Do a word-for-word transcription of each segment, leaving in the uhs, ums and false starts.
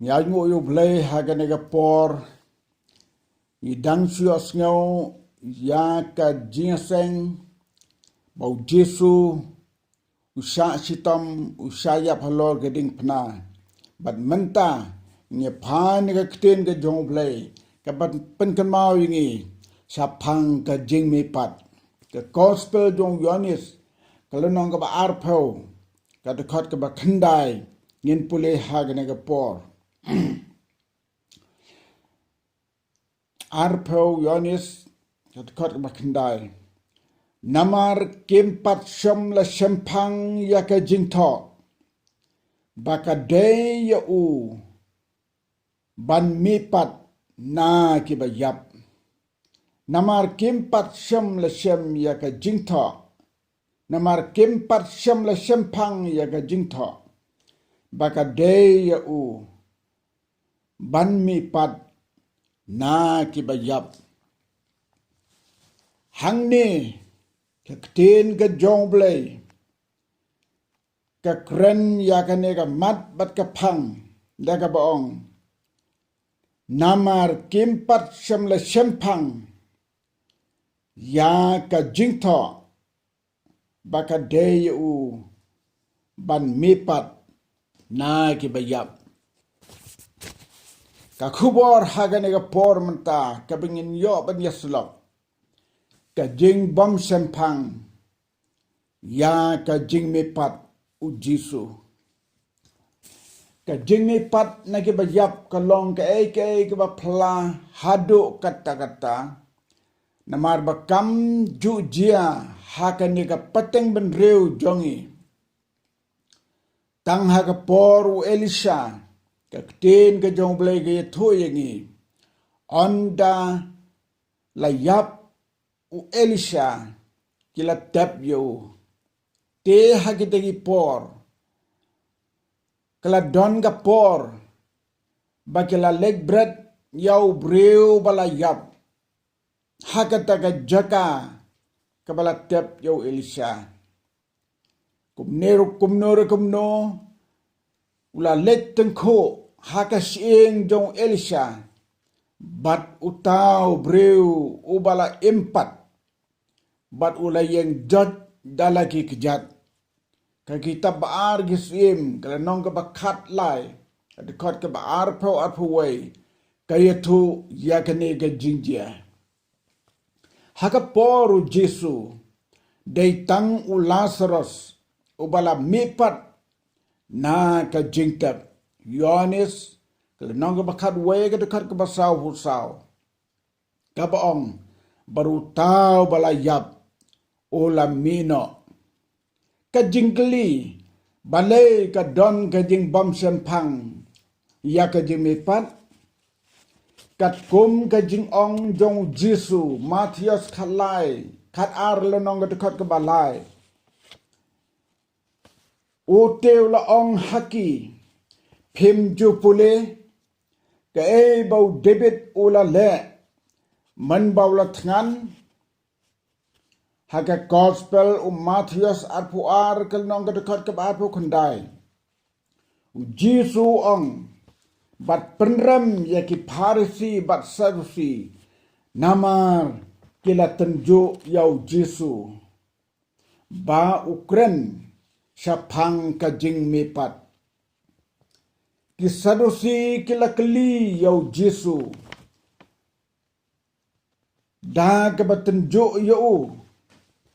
Ngi ai nguh ïa U Blei ha kane ka por. Ngi dang shu ïohsngew ïa ka jingïaseng ba U Jisu u shah shitom, u shah ïap halor ka diengphna. Bad mynta ngi phai na ka ktien ka jong U Blei kaba pynkynmaw ïa ngi shaphang ka jingmihpat. Ka Gospel jong u Ïoannis, ka lynnong kaba arphew, ka dkhot kaba khyndai, ngin pule ha kane ka por. Arphew Ïoannis, ka dkhot kaba khyndai. Namar kim pat shym la shemphang ïa ka jingthoh ba ka dei ïa u ban mihpat na kiba ïap. Namar kim pat shym la shem ïa ka jingthoh. Namar kim pat shym la shemphang ïa ka jingthoh ba ka dei ïa u ban mihpat na kiba ïap. Hangne ka ktien ka jong U Blei ka kren ïa kane ka mat bad ka phang da kaba ong. Namar kim pat shym la shemphang ïa ka jingthoh ba ka dei ïa u ban mihpat na kiba ïap. Ka khubor ha kane ka por mynta kaba ngin ïoh ban ïasyllok, ka jingbymshemphang ïa ka jingmihpat U Jisu. Ka jingmihpat na kiba ïap ka long kaei kaei kaba phylla haduh katta katta. Namar ba kam ju jia ha kane ka pateng bynriew jong ngi. Tang ha ka por u Elisha, ka ktien ka jong U Blei ka ïathuh ïa ngi, ynda la ïap u Elisha, ki la tep ïa u. Te ha kita ki por ka la don ka por ba ki la leit bret ïa u briew ba la ïap ha kata ka jaka kaba la tep ïa u Elisha. Kumne ruh kumno ruh kumno, u la leit tyngkhuh ha ka shyieng jong u Elisha bad uta u briew uba la im pat, bad u la ïeng jot da la ki kjat. Ka kitab Ba-ar ki Syiem, ka lynnong kaba khatlai, ka dkhot kaba arphew, arphew wei, ka ïathuh ïa kane ka jingjia. Ha ka por u Jisu, dei tang u Lasaros uba la mihpat na ka jingtep. Ïoannis, ka lynnong kaba khatwei, ka dkhot kaba sawphew saw, kaba ong, bad uta uba la ïap u la mih noh. Ka jingkylli, balei ka don ka jingbymshemphang ïa ka jingmihpat? Katkum ka jingong jong u Jisu, Mathaios khatlai, khatar, lynnong ka dkhot kaba lai. U te u la ong ha ki, phim ju pule kaei ba u David u la leh mynba u la thngan? Ha ka Gospel u Mathaios arphew ar, ka lynnong ka dkhot kaba arphew khyndai, u Jisu u ong bad pynrem ïa ki Pharisi bad Sadusi, namar ki la tynjuh ïa u Jisu ba u kren shaphang ka jingmihpat. Ki Sadusi ki la kylli ïa u Jisu da kaba tynjuh ïa u.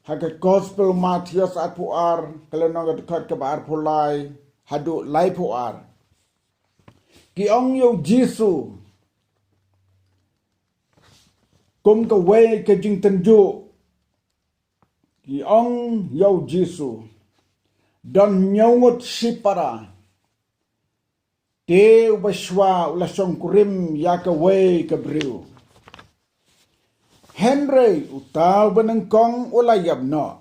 Ha ka Gospel Mathaios arphew ar, ka lynnong ka dkhot kaba arphew lai haduh laiphew ar, ki ong ïa u Jisu, kum kawei ka jingtynjuh, ki ong ïa u Jisu, don hynñiew ngut shipara, te uba shuwa u la shongkurim ïa kawei ka briew. Hynrei uta uba nyngkong u la ïap noh.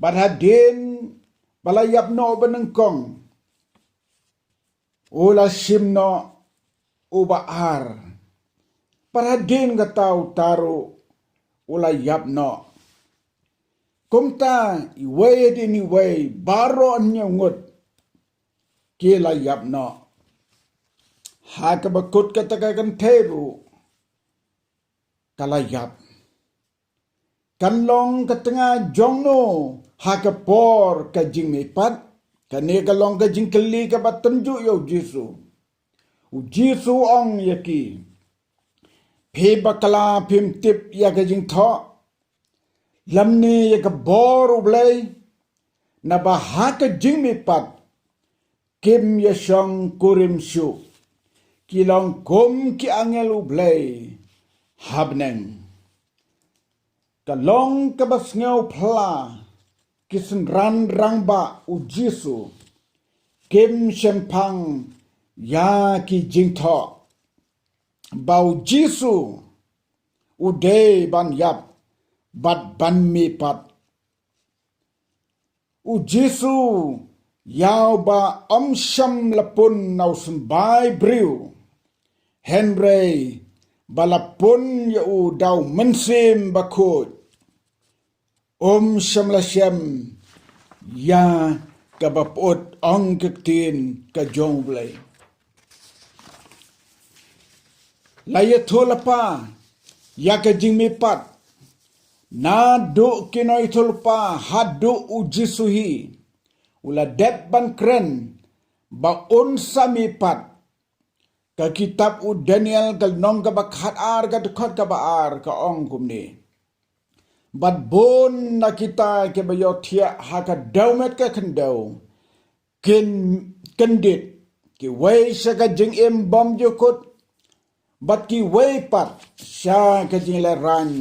Bad hadien ba la ïap noh uba nyngkong, u la shim noh uba ar. Bad hadien kata uta ruh u la ïap noh. Kumta iwei hadien iwei, baroh hynñiew ngut ki la ïap noh. Ha kaba kut kata ka kynthei ruh ka la ïap. Kan long ka tnga jong no ha ka por ka jingmihpat? Kane ka long ka jingkylli kaba tynjuh ïa u Jisu. U Jisu u ong ïa ki, phi bakla phim tip ïa ka jingthoh lymne ïa ka bor U Blei, naba ha ka jingmihpat kim ïashong kurim shuh, ki long kum ki angel U Blei ha bneng. Ka long kaba sngewphylla, ki synran rangbah U Jisu kim shemphang ïa ki jingthoh ba U Jisu u dei ban ïap bad ban mihpat. U Jisu ïa uba ym shym la pun na u symbai briew, hynrei ba la pun ïa u da U Mynsiem Bakhuid, um shym la shem ïa kaba pyut, ong ka ktien ka jong U Blei. La ïathuhlypa ïa ka jingmihpat naduh ki nongïathuhlypa haduh U Jisu hi u la dep ban kren ba un sa mihpat. Ka kitab u Daniel ka lynnong kaba khatar ka dkhot kaba ar ka ong kumne: Bad bun na kita kiba ïohthiah ha ka dewmet ka khyndew kin kyndit, kiwei sha ka jingim bymjukut, bad kiwei pat sha ka jinglehrain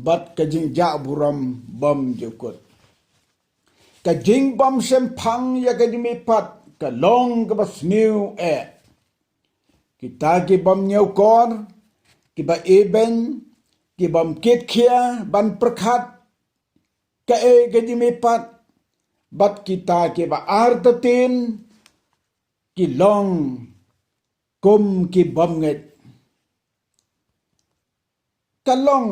bad ka jingjah burom bymjukut. Ka jingbymshemphang ïa ka jingmihpat ka long kaba sniew eh. Kita ki bym ñiewkor, kiba ibeiñ, ki bym kitkhia ban pyrkhat kaei ka jingmihpat, bad kita kiba artatien ki long kum ki bymngeit. Ka long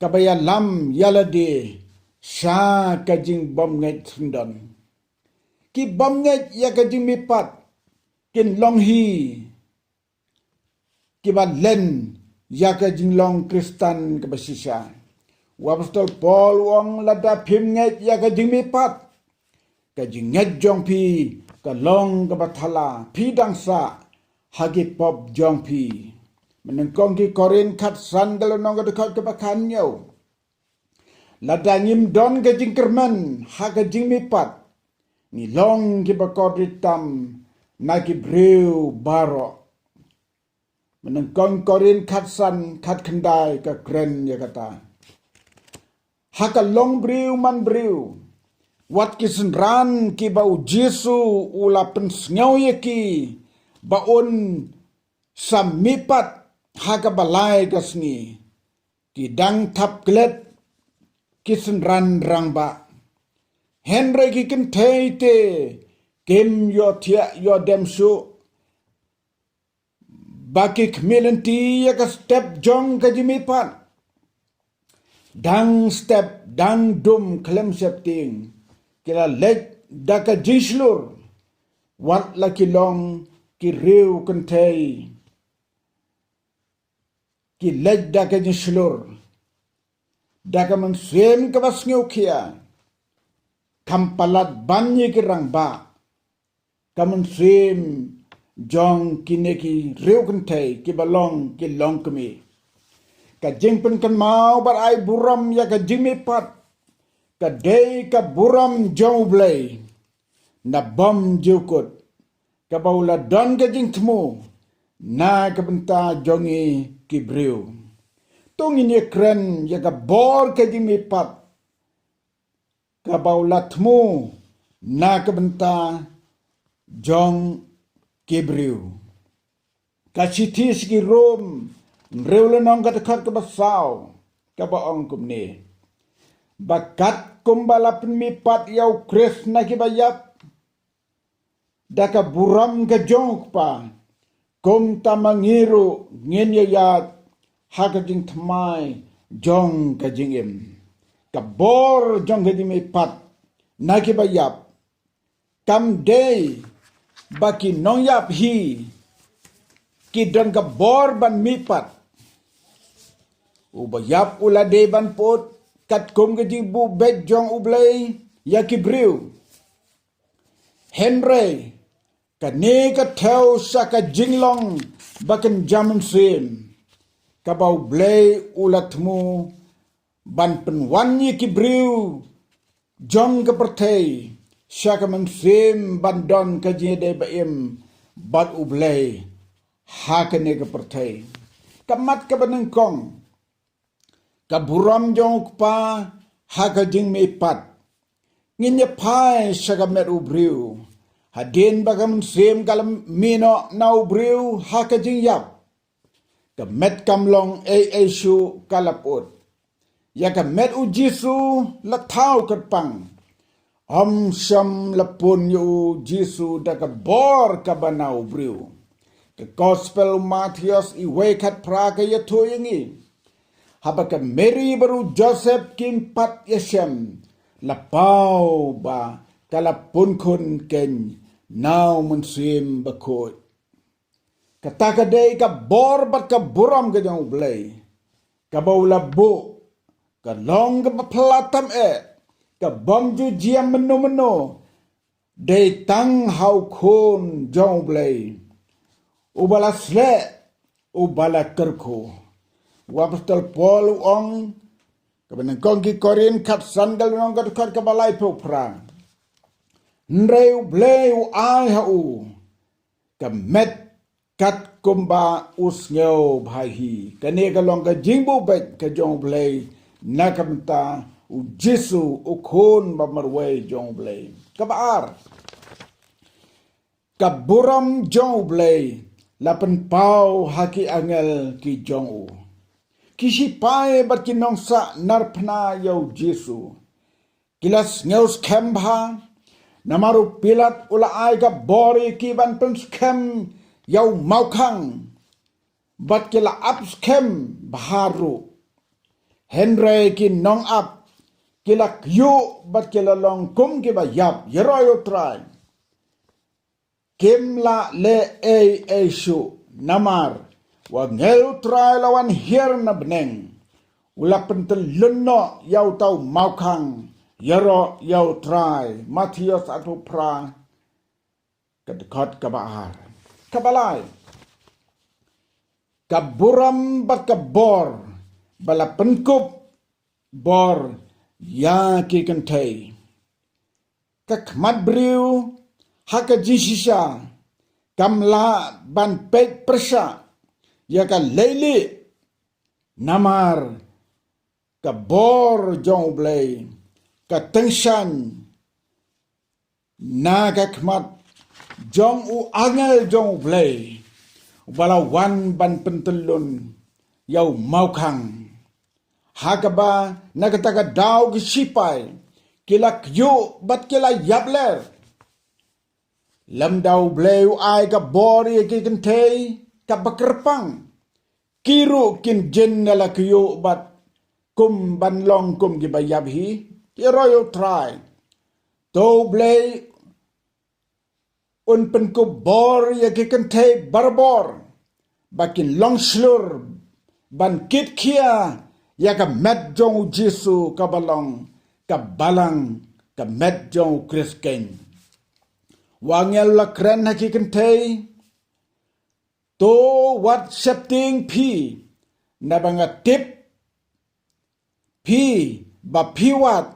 kaba ïalam ïalade sha ka jingbymngeit syndon. Ki bymngeit ïa ka jingmihpat kin long hi kiba len ïa ka jinglong Khristan kaba shisha. U Apostol Paul u ong, lada phim ngeit ïa ka jingmihpat, ka jingngeit jong phi ka long kaba thala, phi dang sah ha ki pop jong phi. Mynnyngkong ki Korinth khatsan ka lynnong ka dkhot kaba khathynñiew. Lada ngim don ka jingkyrmen ha ka jingmihpat, ngi long kiba kordit tam na ki briew baroh. Mynnyngkong Korinth khatsan khatkhyndai ka kren ïa kata. Ha ka longbriew manbriew, wat ki synran kiba U Jisu u la pynsngew ïa ki ba un sa mihpat ha kaba lai ka sngi, ki dang thap klet ki synran rangbah. Hynrei ki kynthei te kim ïohthiah ïohdem shuh ba ki khmih lynti ïa ka step jong ka jingmihpat. Dang step, dang dum khlem sheptieng, ki la leit da ka jingshlur. Wat la ki long ki riew kynthei, ki leit da ka jingshlur, da ka mynsiem kaba sngewkhia. Kham palat ban ïa ki rangbah ka mynsiem jong kine ki riew kynthei kiba long ki longkmie. Ka jingpynkynmaw bad ai burom ïa ka jingmihpat ka dei ka burom jong U Blei na bymjukut, kaba u la don ka jingthmu na ka bynta jong ngi ki briew. To ngin ïa kren ïa ka bor ka jingmihpat kaba u la thmu na ka bynta jong ki briew. Ka shithi sha ki Rom, hynriew lynnong ka dkhot kaba saw, kaba ong kumne: Ba katkum ba la pynmihpat ïa U Khrist na kiba ïap da ka burom ka jong U Kpa, kumta ma ngi ruh ngin ïaid ha ka jingthymmai jong ka jingim. Ka bor jong ka jingmihpat na kiba ïap kam dei ba ki nongïap hi ki don ka bor ban mihpat. Uba ïap u la dei ban put katkum ka jingbuh beit jong U Blei ïa ki briew. Hynrei kane ka thew sha ka jinglong ba kynja mynsiem, kaba U Blei u la thmu ban pynwan ïa ki briew jong ka pyrthei sha ka mynsiem ban don ka jingïadei ba im bad U Blei ha kane ka pyrthei. Ka mat kaba nyngkong, ka burom jong U Kpa ha ka jingmihpat. Ngin ïa phai sha ka met u briew. Hadien ba ka mynsiem ka la mih noh na u briew ha ka jingïap, ka met kam long ei ei shuh, ka la put. Ïa ka met U Jisu la thaw kyrpang. Ym shym la pun ïa U Jisu da ka bor kaba na u briew. Ka Gospel u Mathaios wei khatphra ka ïathuh ïa ngi, haba ka Mary bad u Joseph kim pat ïashem, la paw ba ka la pun khun keiñ na U Mynsiem Bakhuid. Kata ka dei ka bor bad ka burom ka jong U Blei, kaba u la buh, ka long kaba phylla tam eh, ka bym ju jia mynno mynno, dei tang ha U Khun jong U Blei, uba la sleh, uba la kyrkhu. U Apostol Paul u ong, kaba nyngkong ki Korinth khatsan, ka lynnong ka dkhot kaba laiphew phra: Hynrei U Blei u ai ha u ka met katkum ba u sngew bha hi. Kane ka long ka jingbuh beit ka jong U Blei na ka bynta U Jisu, U Khun ba marwei jong U Blei. Kaba ar, ka burom jong U Blei la pynpaw ha ki angel ki jong u. Ki shipai bad ki nongsah narphna ïa U Jisu ki la sngew skhem bha, namar u Pilat u la ai ka bor ïa ki ban pynskhem ïa u mawkhang, bad ki la ap skhem bha ruh. Hynrei ki nongap ki la kyiuh bad ki la long kum kiba ïap, ïaroh ïa U Trai. Kim lah leh ei ei shuh, namar u angel U Trai la wan hiar na bneng, u la pyntyllun noh ïa uta u mawkhang, ïaroh ïa U Trai. Mathaios arphew phra, ka dkhot kaba ar. Kaba lai, ka burom bad ka bor ba la pynkup bor ïa ki kynthei. Ka khmat briew ha ka jingshisha kam lah ban peit pyrshah ïa ka leilieh, namar ka bor jong U Blei ka tyngshaiñ na ka khmat jong u angel jong U Blei, uba la wan ban pyntyllun ïa u mawkhang. Ha kaba na kata ka daw ki shipai ki la kyiuh bad ki la ïapler. Lymda U Blei u ai ka bor ïa ki kynthei kaba kyrpang, ki ruh kin jin da la kyiuh bad kum ban long kum kiba ïap hi, ïaroh ïa U Trai. To U Blei un pynkup bor ïa ki kynthei barabor, ba kin long shlur ban kit khia ïa ka met jong U Jisu, kaba long ka balang, ka met jong U Khrist keiñ. U angel u la kren ha ki kynthei: To wat sheptieng phi, naba nga tip phi ba phi wad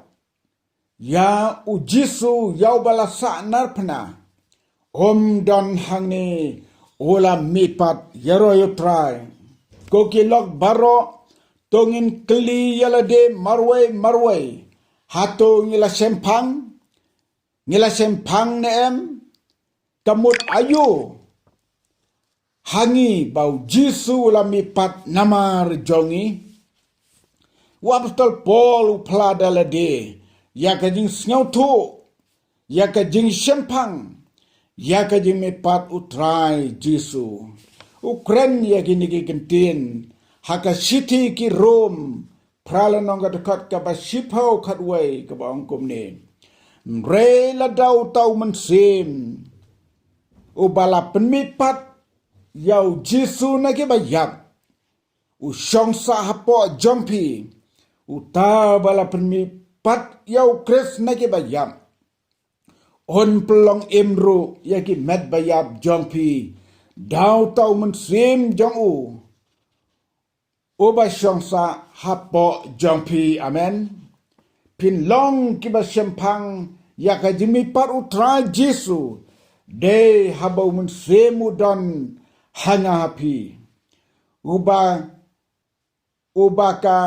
ïa U Jisu, ïa uba la sah narphna. Um don hangne, u la mihpat, ïaroh ïa U Trai. Ko ki lok baroh, to ngin kylli ïa lade marwei marwei: Hato ngi la shemphang? Ngi la shemphang ne em? Ka mut aïu ha ngi ba U Jisu u la mihpat namar jong ngi? U Apostol Paul u phla da lade ïa ka jingsngewthuh ïa ka jingshemphang ïa ka jingmihpat U Trai Jisu. U kren ïa kine ki kyntien ha ka shithi ki Rom, phra lynnong ka dkhot kaba shiphew khatwei, kaba ong kumne: Hynrei lada uta U Mynsiem uba la pynmihpat ïa u Jisu na ki ba ïap, u shong sah hapoh jong phi, uta ba la pynmihpat ïa u Khrist na ki ba ïap, un pynlong im ruh ïa ki met ba ïap jong phi da uta u Mynsiem jong u, uba shong sah hapoh jong phi. Amen. Phin long ki ba shemphang ïa ka jingmihpat u Trai Jisu, dei haba u Mynsiem u don ha nga ha phi. Uba, uba ka,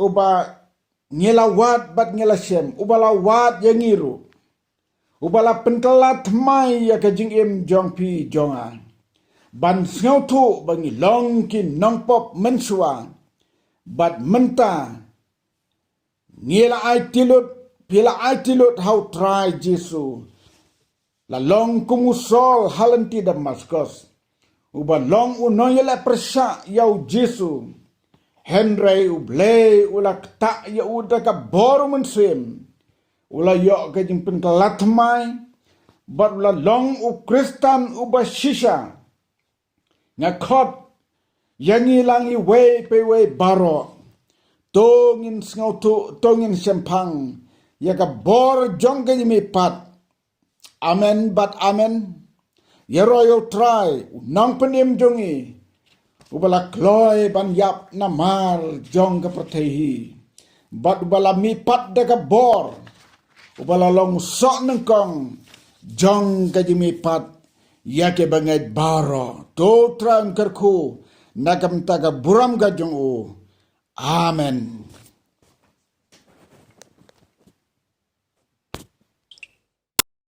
uba ngi la wad bad ngi la shem, uba la wad ïa ngi ruh, uba la pynkylla thymmai ïa ka jingim jong phi jong nga, ban sngewthuh ba ngi long ki nongpop mynshuwa. Bad mynta ngi la aiti lut, phi la aiti lut ha u Trai Jisu. La long kum u Saul ha lynti Damaskos, uba long u nongïaleh pyrshah ïa u Jisu. Hynrei U Blei u la ktah ïa u da ka bor u Mynsiem. U la ïoh ka jingpynkylla thymmai bad u la long u Khristan uba shisha. Nga khot ïa ngi lang iwei pa iwei baroh, to ngin sngewthuh, to ngin shemphang ïa ka bor jong ka jingmihpat. Amen bad amen. Ïaroh ïa u Trai, u Nongpynim jong ngi, uba la kloi ban ïap namar jong ka pyrthei hi, bad uba la mihpat da ka bor, uba la long u sohnyngkong jong ka jingmihpat ïa ki bangeit baroh. To u Trai un kyrkhu na ka bynta ka burom ka jong u. Amen.